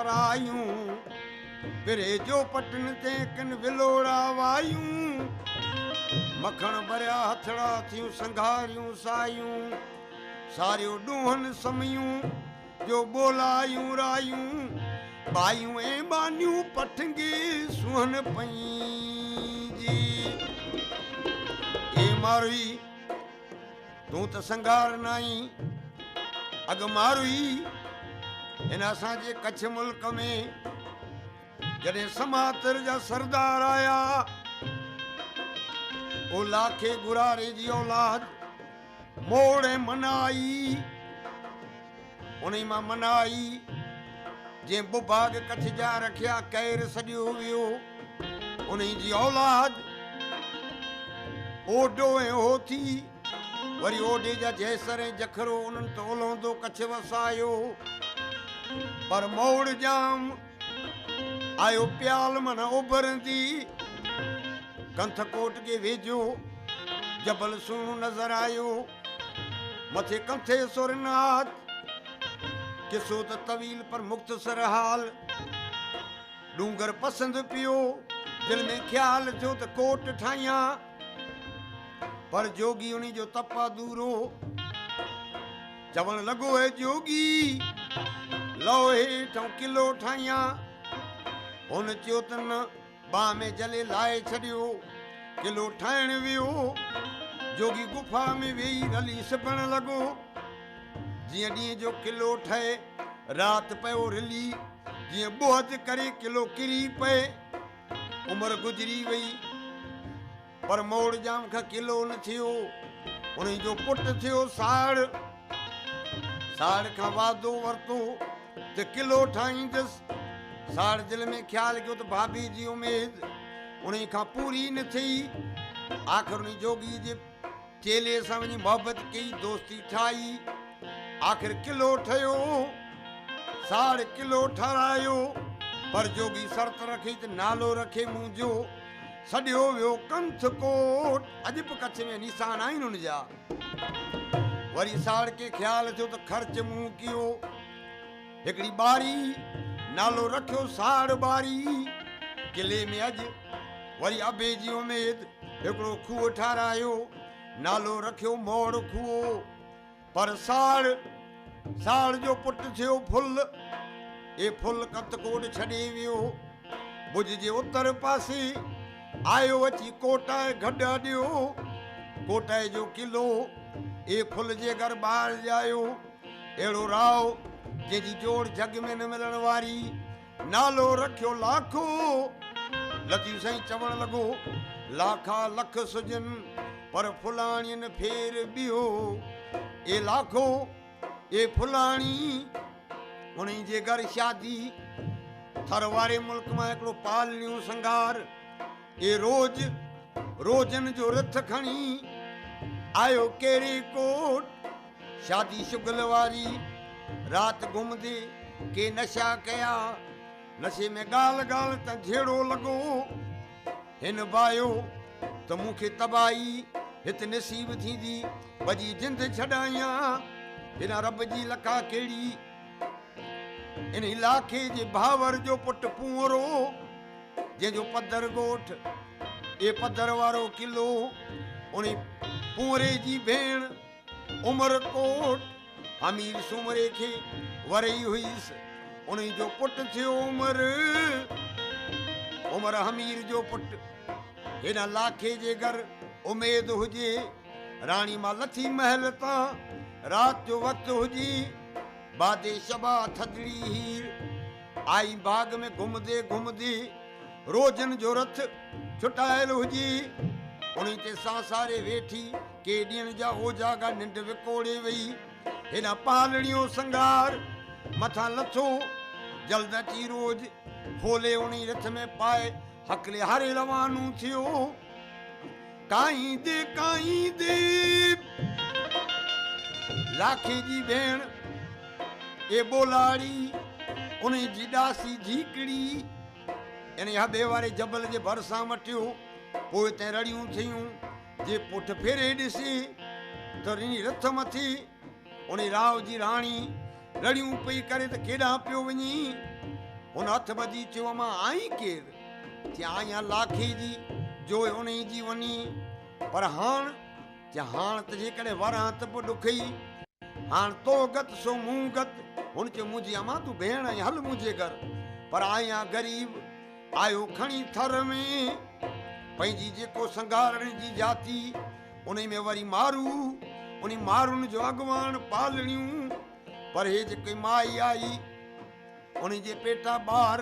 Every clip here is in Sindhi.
رايون، پري جو پٽن تي ڪن ولوڙا وايون، مکڻ ڀريا هٿڙا ٿيون سنگهاريون سايون، ساريو ڏونهن سميون جو ٻولايون رايون، ٻايون ۽ ٻانهيون پٺنگي سونهن پئين جي. اي ماروئي! تون ته سنگهار ناهين، اڳ ماروئي هن اسان جي ڪڇ ملڪ ۾ جڏهن سماتر جا سردار آيا، او لاکي گراري جي اولاد موڙ ۽ منائي، انهي مان منائي جنهن ٻڀاڳ ڪڇ جا رکيا ڪير سڏيو ويو، انهي جي اولاد اوڍو ۽ هوٿي، وري اوڍي جا جيسر ۽ جکرو انهن ته اولهندو ڪڇ وسايو، پر موڙ ڄام آيو پيال معنيٰ اڀرندي ڪنٿڪوٽ کي ويجهو جبل سهڻو نظر آيو، مٿي ڪنٿي سرناٿ، قصو ته طويل پر مختصر حال، ڏونگر پسند پيو، دل ۾ خيال ٿيو ته ڪوٽ ٺاهيان، پر جوڳي انهي جو تپ اڌورو، چوڻ لڳو اي جوڳي! لهو هيٺ آئون قلعو ٺاهيان. هن چيو ته نه، ٻانهن ۾ جهلي لاهي ڇڏيو. قلعو ٺاهڻ ويو. جوڳي گفا ۾ ويهي رلي سبڻ لڳو. جيئن ڏينهن جو قلعو ٺهي، رات پيو رلي، جيئن ٻوهد ڪري قلعو ڪري پئي. عمر گذري وئي. پر موڙ ڄام کان قلعو نه ٿيو. انهي جو پٽ ٿيو ساڙ. ساڙ کان وعدو ورتو ته قلعو ٺاهيندس. ساڙ دل ۾ خيال ڪيو ته ڀاڀي جي اميد انهي کان پوري نه ٿي. آخر انهي جوڳي جي چيلي سان وڃي محبت ڪئي، دوستي ٺاهي. آخر قلعو ٺهيو. ساڙ قلعو ٺهرايو. پر جوڳي شرط رکي ته نالو رکي منهنجو. سڏيو ويو ڪنٿ ڪوٽ، اڄ به ڪڇ ۾ نيسان آهن ان جا. وري ساڙڪي خيال ٿيو ته خرچ مون ڪيو. هڪڙي ٻاري، نالو رکيو ساڙ ٻاري. قلعي ۾ اڄ وري ابي جي اميد هڪڙو کوهه ٺارايو، نالو رکيو موڙ کوهو. پر ساڙ، ساڙ جو پٽ ٿيو ڦل، اي ڦل ڪنٿڪوٽ ڇڏي ويو. ڀڄ جي اتر پاسي آيو اچي ڪوٽائي گهڏ اڏيو. ڪوٽائي جو قلعو اي ڦل جي گهر ٻاهر ڄايو. اهڙو راء جنهن جي جوڙ جڳ ۾ نه ملڻ واري. نالو رکيو لاکو. لطيف سائين چوڻ لڳو، لاکا لک سجن، پر ڦلاڻين ڦير ٻيو. اي لاکو، اي ڦلاڻي، انهي جي گهر شادي، ٿر واري ملڪ مان هڪڙو پالڻيون سنگهار، اي روز روزن جو رٿ کڻي آيو ڪيري ڪوٽ. شادي شغل واري رات گهمندي ڪي نشا ڪيا، نشي ۾ ڳالهه ڳالهه تان جهيڙو لڳو. هن بايو ته مون کي تباهي هت نصيب ٿيندي، ڀڄي جند ڇڏايان، هن رب جي لکا ڪهڙي. انهي لاکي جي ڀاور جو پٽ پونئرو، جنهن جو پڌر ڳوٺ، اي پڌر وارو قلعو، انهي پونئري جي ڀيڻ عمر ڪوٽ حمير سومري کي ورئي هئيس، انهي جو پٽ ٿيو عمر. عمر حمير جو پٽ. هيڏانهن لاکي جي گهر اميد هجي، راڻي مان لٿي محل تان، رات جو وقت هجي، بادي شبا ٿڌڙي هير آئي باغ ۾ گهمندي گهمندي روجن جو رٿ ڇٽايل هجي، انهي تي سانساري ويٺي ڪي ڏينهن جا اوجاڳا ننڊ وڪوڙي وئي. هيڏانهن پالڻيو سنگهار مٿان لٿو، جلد اچي روج کولي انهي رٿ ۾ پائي هڪلي هاري روانو ٿيو. ڪائيندي ڪائيندي لاکي جي ڀيڻ اي ٻولاڙي انهي جي ڏاسي جهيڪڙي انهي هٻي واري جبل جي ڀرسان وٽيو. پوء تنهن رڙيون ٿيون. جي پٺ ڦيري ڏسي ته رني رٿ مٿي انهي راء جي راڻي رڙيون پئي ڪري ته ڪيڏانهن پيو وڃين؟ هن هٿ ٻڌي چيو، امان آئين ڪير؟ چيائين، آهيان لاکي جي، جوء انهي جي وني. پر هاڻ؟ چيائين، هاڻ ته جيڪڏهن وران ته به ڏکئي. هاڻ تو گت سو مون گت. هن چيو، منهنجي امان تون ڀيڻ آهين، هل منهنجي گهر. پر آهيان غريب، آيو کڻي ٿر ۾. پنهنجي جيڪو سنگهارڻ جي جاتي، انهي ۾ وري مارو، انهي مارن جو اڳواڻ پالڻيون. پر هي جيڪي مائي آئي، انهي جي پيٽان ٻار،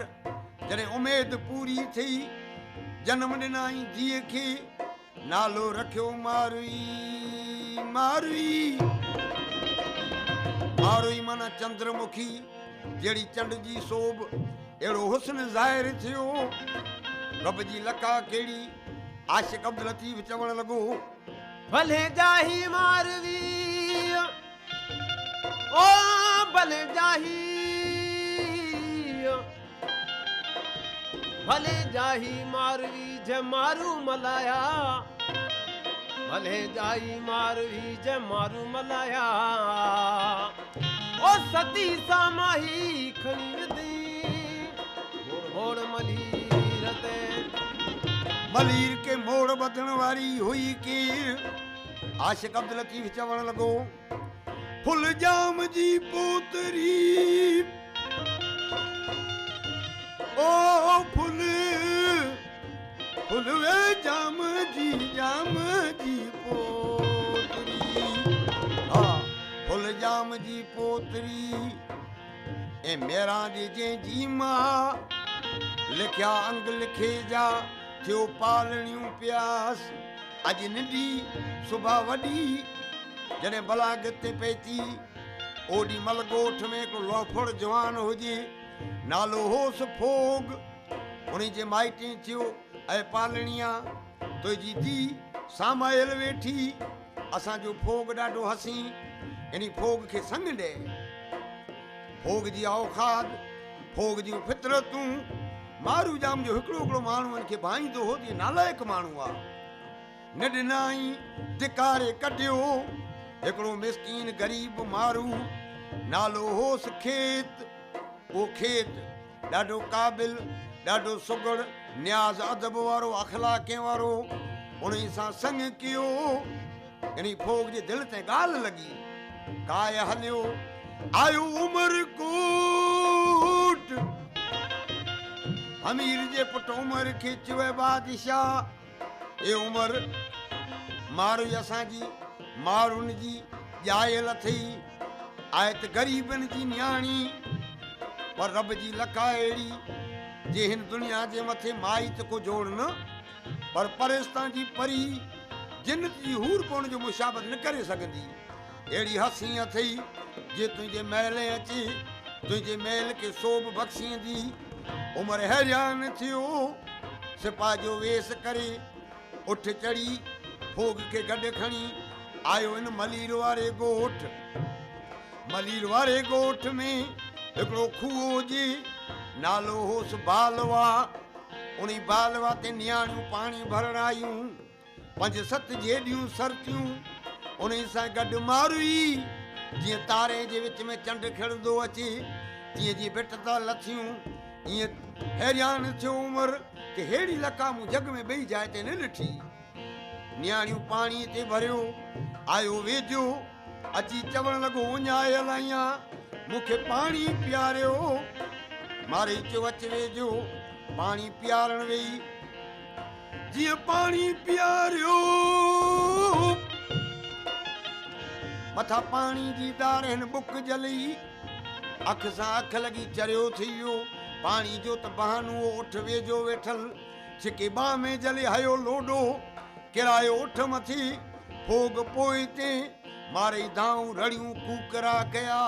جڏهن اميد پوري ٿي، جنم ڏنائين ڌيء کي، نالو رکيو ماروئي، ماروئي. ماروئي معنيٰ چندر مکي، جهڙي چنڊ جي سوڀ، اهڙو حسن ظاهر ٿيو. رب جي لقا ڪهڙي، عاشق عبداللطيف چوڻ لڳو. ڀلي جاهي ماروي. او ڀلي جاهي ڀلي جاهي ماروي جنهن مارو ملايا ڀلي جاهي ماروي جنهن مارو ملايا او ستي ساماهي کڻي وڌي موڙ ملير تي. ملير کي موڙ ٻڌڻ واري هئي ڪير؟ عاشق عبداللطيف چوڻ لڳو، ڦل ڄام جي پوتري، او ڦل، ڦل وي ڄام جي، ڄام جي پوتري، ها ڦل ڄام جي پوتري، ۽ ميران جي جنهن جي ماء، لکيا انگ لکي جا، ٿيو پالڻيون پياس. اڄ ننڍي صبح وڏي جڏهن بلاغت تي پهتي، اوڏي مھل ڳوٺ ۾ هڪڙو لوفڙ جوان هجي، نالو هوس ڦوڳ. انهي جي مائٽين چيو، اي پالڻيا! تنهنجي ڌيء سامايل ويٺي، اسان جو ڦوڳ ڏاڍو حسين، انهي ڦوڳ کي سڱ ڏي. ڦوڳ جي اوقات، ڦوڳ جون فطرتون، مارو ڄام جو هڪڙو هڪڙو ماڻهو هن کي ڀائيندو هو ته هي نالائق ماڻهو آ. نه ڏنائين، ڌڪاري ڪڍيو. هڪڙو مسڪين غريب مارو، نالو هوس کيت. اهو کيت ڏاڍو قابل، ڏاڍو سگهڙ، نياز ادب وارو، اخلاقين وارو. انهي سان سڱ ڪيو. انهي ڦوڳ جي دل تي ڳالهه لڳي. ڪاهي هليو آيو عمر ڪوٽ. همير جي پٽ عمر کي چيو اي بادشاهه! اي عمر! ماروئي اسان جي مارون جي ڄايل اٿئي. آهي ته غريبن جي نياڻي، پر رب جي لکا اهڙي، جي هن دنيا جي مٿي مائي ته ڪو جوڙ نه، پر پرستان جي پري جنت جي حور پوڻ جو مشابهت نه ڪري سگهندي. اهڙي حسين اٿئي، جي تنهنجي محل اچي، تنهنجي محل کي سوڀ بخشيندي. عمر حيران ٿيو. سپاهه جو ويس ڪري، اٺ چڙهي، ڦوڳ کي گڏ کڻي آيو ان ملير واري ڳوٺ. ملير واري ڳوٺ ۾ هڪڙو کوهه هجي، نالو هوس بالوا. انهي بالوا تي نياڻيون پاڻي ڀرڻ آيون. پنج ست جيڏيون سرتيون انهي سان گڏ ماروئي جيئن تاري جي وچ ۾ چنڊ کڙندو اچي تيئن جي ڀٽ تان لٿيون. ائين حيران ٿيو عمر ته ههڙي لقا مون جڳ ۾ ٻئي جاء تي نه ڏٺي. نياڻيون پاڻي تي ڀريو آيو ويجهو اچي چوڻ لڳو اڃايل آهيان مون کي پاڻي پياريو. مارئي چيو اچ ويجهو. پاڻي پيارڻ ويئي. جيئن پاڻي پياريو. مٿان پاڻي جي دار هن ٻڪ جلي. اک سان اک لڳي چريو ٿي ويو. پاڻي جو ته بهانو هو اٺ ويجهو ويٺل. ڇڪي ٻانهن ۾ جلي هنيو لوڏو. ڪرايو اٺ مٿي. ڦوڳ پوئتي. مارئي دانهون رڙيون ڪوڪرا ڪيا.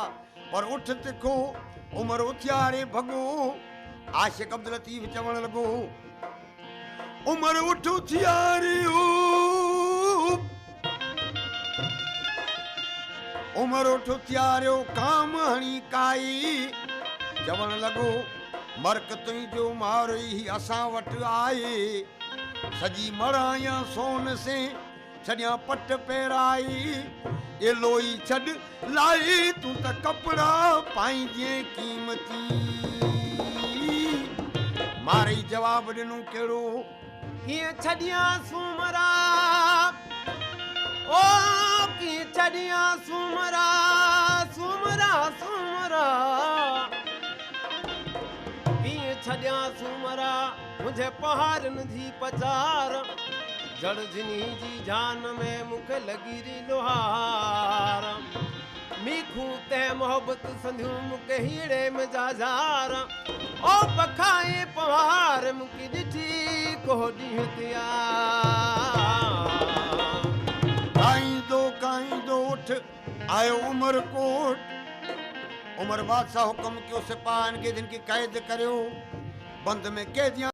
پر اٺ تکو، عمر اٿياري ڀڳو. عاشق عبداللطيف چوڻ لڳو. عمر اٺ اٿياريو، عمر اٺ اٿياريو، ڪام هڻي ڪائي. چوڻ لڳو، مرڪ تنهنجو ماروئي اسان وٽ آئي. سڄي مڙايان سون سين، ڇڏيان پٽ پيرائي. اي لوئي ڇڏ لائي، تون ته ڪپڙا پائيندين قيمتي. مارئي جواب ڏنو ڪهڙو؟ ڪيئن ڇڏيان سومرا، او ڪيئن ڇڏيان سومرا، سومرا سومرا، ڪيئن ڇڏيان سومرا، منهنجي پهاڙن جي پچار، جڙ جني جي جان ۾ مون کي لڳي ري لوهار، ميکون تنهن محبت سنديون مون کي هيڙي ۾ جاجار، او پکائي پنوار مون کي ڏٺي ڪو ڏينهن ٿيا. ڪائيندو ڪائيندو اٺ آيو عمر ڪوٽ، عمر بادشاهه حڪم ڪيو سپاهين کي جن کي قيد ڪريو، بند ۾ قيديان.